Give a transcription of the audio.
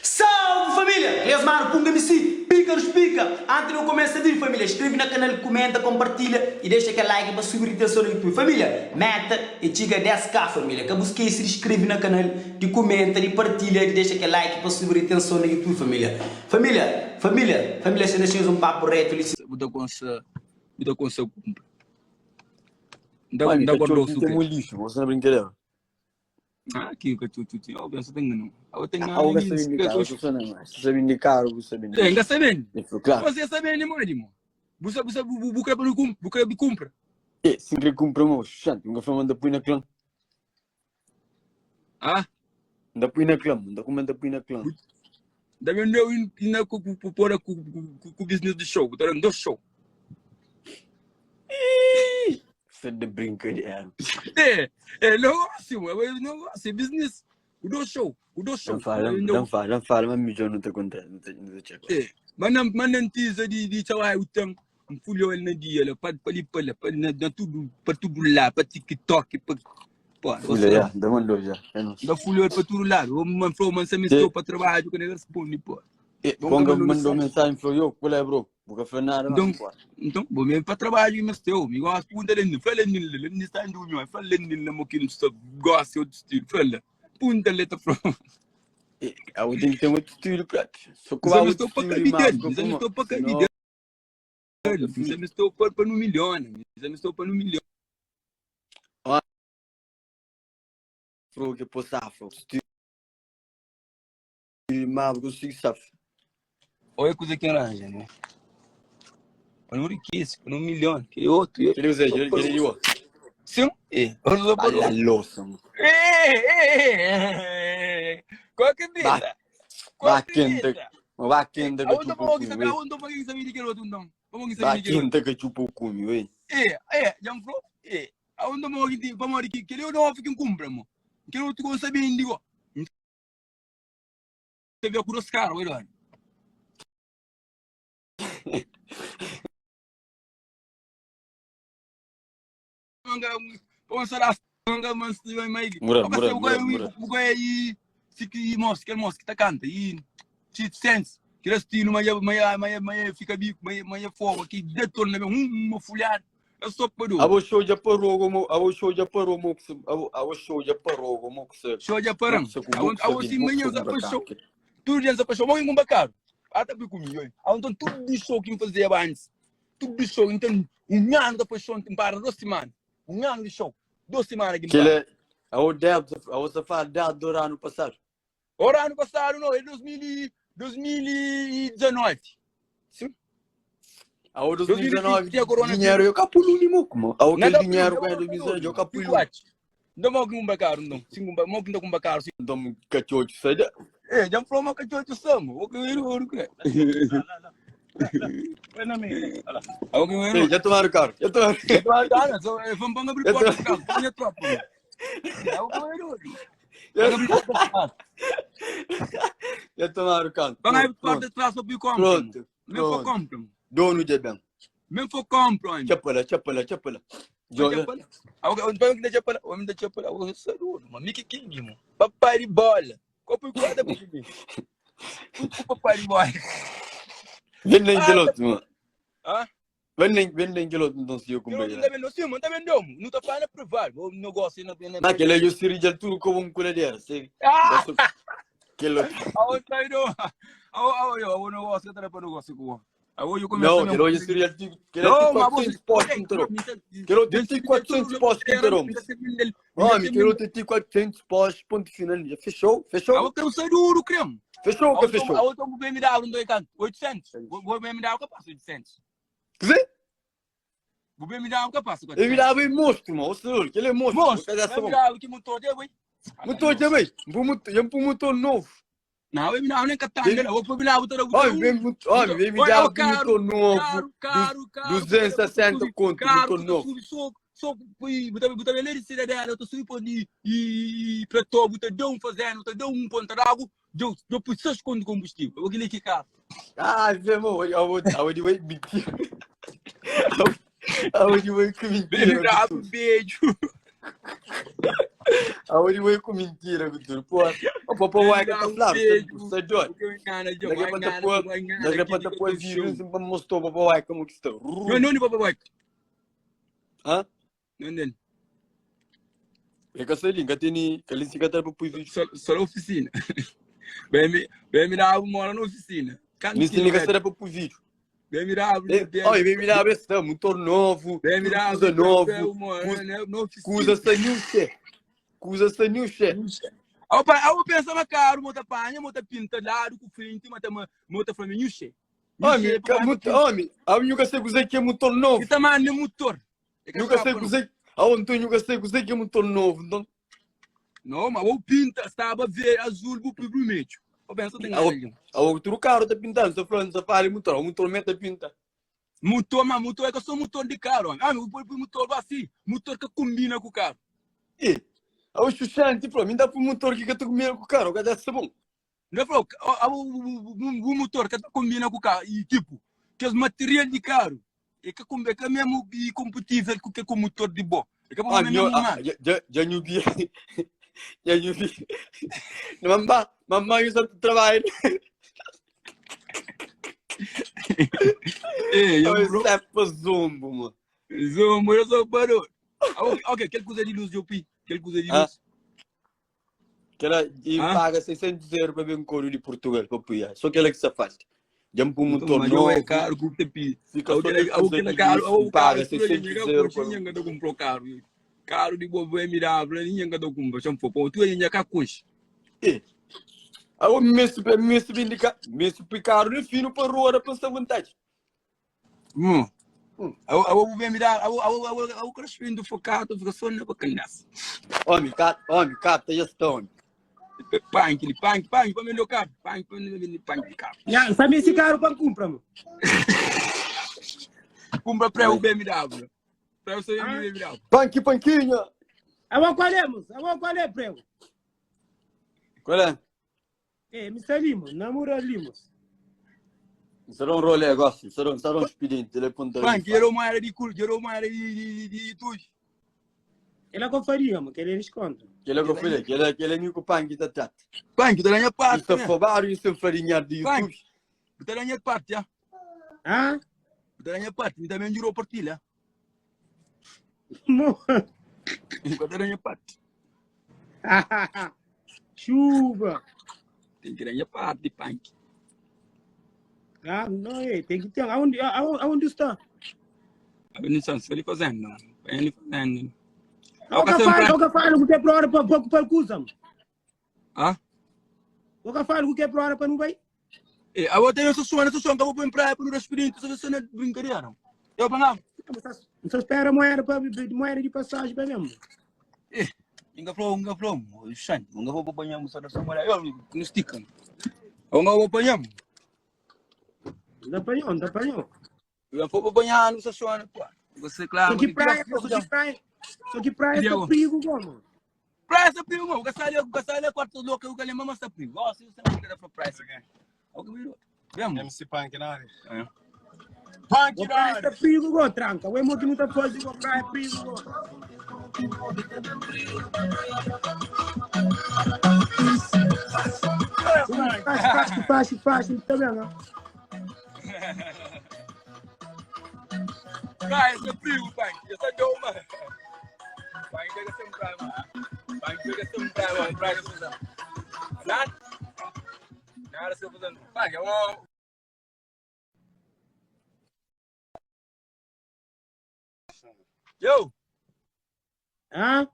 Salve família! Cleus Mano Punga MC, pica dos pica! Antes de nu começa vídeo família, inscreve na canal, comenta, compartilha e deixa aquele like pa subir retenção no YouTube. Família, meta é txiga 10k família. Ka bu skece de inscreve na canal, de comenta, de partilha, de deixa aquele like pa subir retenção no YouTube família. Família, família, família, se deixa um papo reto li. Bu ta konsa, bu ta konsa kumpra. N ta, Mano, n ta katxor guardau ti su tem kre. um lixo, você na brincadeira. Ah, ki katxor ti ti. Oh, pensa ta engana. Abo ta Ah, engana o mi, sabe si indicar, katxor. você sabe mais. Você sabe indicar, você sabe Eh, indicar. n ka sa bende. Ele falou, claro. Você sa bende modi, mo. Bu sa, bu sa, bu, bu kre pa nu kumpra, bu kre kumpra. Eh, se querer comprar um xante, nunca foi mandar põe na clã. Ah, Anda põe na clã, anda com manda põe na clã. bu da vendeu in na ku ku ku pora ku ku ku ku business di show, bu ta dando show. Ih, Você de brincadeira. Eh, eh, negócio, é negócio, é business. O do show, o do Não show. fala, Vendeu não fala, não fala, mas melhor não te contar, não te, não te checo. Eh, mas não, mas não tisa di di tchau ai o tan fulho ele na dia lá, pa pa li pa lá, pa na, na tudo, pa tudo lá, pa TikTok, pa pô, Fulha, você já, da mandou já, é nosso. da fulho ele pa tudo lado. O man falou, man se me Eh, estou pa trabalho que nem responde, pô. eh, Bom Bonga que mandou mandou mensagem. mensagem, falou, yo, qual é, bro? Nunca falou nada, mas Então, pô. então, bom mesmo para trabalho, mas teu, me gosto, punta lenin, fala lenin, lenin está indo meu, fala lenin, lá mo que não está gosta outro estilo, fala. Punta letra fala. Eh, eu tenho que ter outro estilo, prato. Só que Zé há me outro estou para estilo, cabidel, mas, Zé me estou para senão, cabidel, Zé me estou para para no milhão, Zé me estou para no milhão. Afro, que pôs afro. Estilo, mas consigo safo. Olha a coisa que arranja, né? Para não riqueza, para um milhão, que outro, eu Quer dizer, só quer para dizer, eu. Sim, é, eu só para Bala louça, mano. Ei, ei, ei, Qual Ba, acredita? Qual ba quente, acredita? ba quente que Aonde chupa o vamos cume, saber? ué. Aonde vamos saber de que outro então? Vamos Ba saber de que outro. quente que chupa o cume, ué. É, é, já me falou? É. Aonde vamos vamos que que eu não fico compra, mo. Que outro com saber indigo. Você viu com os caras, olha. Manga, vamos lá, manga, mas mai. Mura, Agora mura, você mura, vai mura. vai aí, se que mostra, que mostra que tá canta e cheat sense. Que estilo, mas mas mas mas fica bico, mas mas fogo aqui detona uma folhada. Eu sou para Abo show já parou, como abo show já parou, mo que se, abo abo show já parou, como que se, Show já mo param. que se, mo que se Aonde vem, se mo que manhã se za compra pa show. carro. Tudo dia za pa show. Vamos em caro. Até bi comigo. Aonde tudo de show que me fazia antes. Tudo de show. Então, um ano da show, em para duas semanas. Um ano de show. Duas semanas que me Que para. ele, abo débito, abo safado débito do ano passado. Ora, ano passado, não, é 2000 e- 2019. Sim? Abo 2020 2019 tinha coronavírus. dinheiro eu capulo ni mo como. Abo Não aquele dá dinheiro para que é 2019 eu capulo. Não mo que um bacaro, não. Sim, um mo que um bacaro. Sim. Então cachorro sai da. Eh, já falou uma cachorro samo. O que eu ouro, que. O que eu Ei, já tomaram carro, já tomaram. Já tomaram carro, só vamos vamos abrir Já porta to- do carro, minha tropa. É o que eu ouro. Vamos abrir porta do carro. Já tomaram carro. Vamos abrir Pronto, porta de trás para o compra. pronto, Mesmo for pronto. compra. Dono de bem. Mesmo for compra, homem. Chapala, chapala, chapala. Joga. Papai de bola. Copo e guarda por mim. Papai de bola. Vem nem geloto, mano. Ah? Vem nem, vem nem geloto, então se eu Eu comprar. não também não sei, mas também não. Não tá falando privado. O negócio não tem. Naquele eu siri já tudo como um coladeira, sei. Ah! Aquele Aonde tá indo? Aonde o negócio tá para negócio com. Aonde eu começo Não, aquele hoje seria tipo, aquele Não, tipo mas 400 postos inteiro. Aquele outro tem 400 postos inteiro. Homem, aquele outro tem 400 postos, ponto final. Já fechou? Fechou? Eu quero sair duro, creme. Fechou ou que fechou? A outra BMW não dói canto. 800. O BMW capaz 800. Quer dizer? O BMW capaz Ele virava em monstro, mano. O senhor, que ele é monstro. Monstro. Cadê essa mão? BMW que motor dele, ué. Motor também. Um motor novo. Não, eu não nem catanga, não. O BMW tá Olha, vem, olha, vem me dar um motor novo. Caro, caro, caro. 260 conto, Caro, motor novo. Só, só, buta, buta, eletricidade, eu tô subindo e, e, para to, buta, deu um fazendo, buta, deu um ponto d'água, deu, deu por seis conto de combustível. Eu queria que carro. Ah, meu irmão, eu vou, eu vou mentir. Eu vou que mentira. Beijo, beijo. Awe di oi ku mintira ku tudu. Pô, o pô, pô, uai, ka ta fla, sta doido. Daqui a pouco tá pô, daqui a pouco tá pô vídeo assim pra mostrar pô, uai, como que está. Não, não, não, papai. Hã? Não, não. É que sei que tem que ali se catar para pôr vídeo. Só, só na oficina. Bem, me, bem me dá mora na oficina. Nisso nem que será para pôr vídeo. BMW, Olha, BMW está motor novo, BMW, coisa novo, coisa sem nenhum che. Coisa sem nenhum che. Opa, eu penso na carro, mota panha, mota pinta lado com frente, mota mota fla nenhum che. Homem, homem, a nunca sei coisa que é motor novo. E também nem motor. Nunca sei coisa, ah, então nunca sei coisa que é motor novo, então. Não, mas o pinta estava ver azul, o vermelho. Eu penso tem A outro carro tá pintando, tá falando, tá falando motor, o motor meta pinta. Motor, mas motor é que eu sou motor de carro. Ah, eu ponho motor assim, motor que combina com o carro. E, o xuxante, pô, me dá pro motor que que combina com o carro, que deve ser bom. Não falou, o motor que combina com o carro, e tipo, que os material de carro, é que é que é mesmo e compatível com que com o motor de bom. É que ah, meu, ah, já, já não vi, já não vi. Mamá, mamá, eu só trabalho. Ei, eu bro. É zombo, mano. Zombo, eu sou barulho. Ok, aquele coisa de luz, eu pi. Aquele coisa de luz. Que ela e ah? paga 600 euros para ver um couro de Portugal, para apoiar. Só que ela que se afasta. Já me põe um motor novo. É caro, que pi. Fica só de caro, ou paga 600 euros. Para... Ninguém tá comprou caro. Caro de boa BMW, ninguém tá comprou. Chama pô, tu ainda cá coxa. E. Ah, o mesmo, mesmo indica, mesmo caro de fino para rua para essa vontade. Hum. Eu vou me dar, eu eu eu crescendo focado, fica só na bacança. Homem, cata, homem, cata, já está, homem. Punk, punk, punk, para melhor carro, punk, para melhor punk, carro. Ya, sabe esse carro para comprar, mano? Compra para o BMW. Para o seu BMW. Punk, panquinha. Agora qual é, moço? Agora qual é, prego? Qual é? É, me salimos, namora limos. Será um rolê agora, será, será um expediente, ele aponta. Punk, era uma área de cu, era uma área de de de Ela com farinha, mano, que ele desconta. Que ele com farinha, que ele que ele é meu punk tá chat. Punk, tá na parte. Isso é fobar, isso é farinha de YouTube. Tá na parte, já. Ah? Tá na parte, também jurou partilha. Tá na parte. Chuva. Tem que dar parte, punk. Ah, não, é, tem que ter. Aonde, aonde, aonde está? Eu não sei se ele fazendo, não. Ele fazendo. O que falo, o que falo, que é para hora para para para Ah? O que falo, que é para hora para não vai? É, agora tem essa sua, essa sua, que eu vou para praia para não respirar, essa sua é brincadeira, não. Eu para lá. Você espera moeda para moeda de passagem para mesmo. É, inga flow, inga flow, xan, inga vou para banhar, só só moeda, eu não estica. Eu não vou banhar. Dá para dá para Eu vou banhar no sua, pô. Você claro. Só que praia, só que praia, só que praia é perigo, como? Praia é perigo, o que sai, o que sai quarto louco, o que ele mama está perigo. Ó, se você não quer para praia, o que virou. Vemos. MC Punk na área. É. Punk na Praia área. é perigo, go, tranca. O emo que não tá fazendo, go, praia é perigo, go. Fácil, fácil, fácil, tá vendo? Praia é perigo, Punk. Essa é uma. Punk pega sempre praia, mano. Punk pega sempre praia, mano. Praia é fazendo. Nada. Nada se fazendo. Punk, é um Yo! Hã?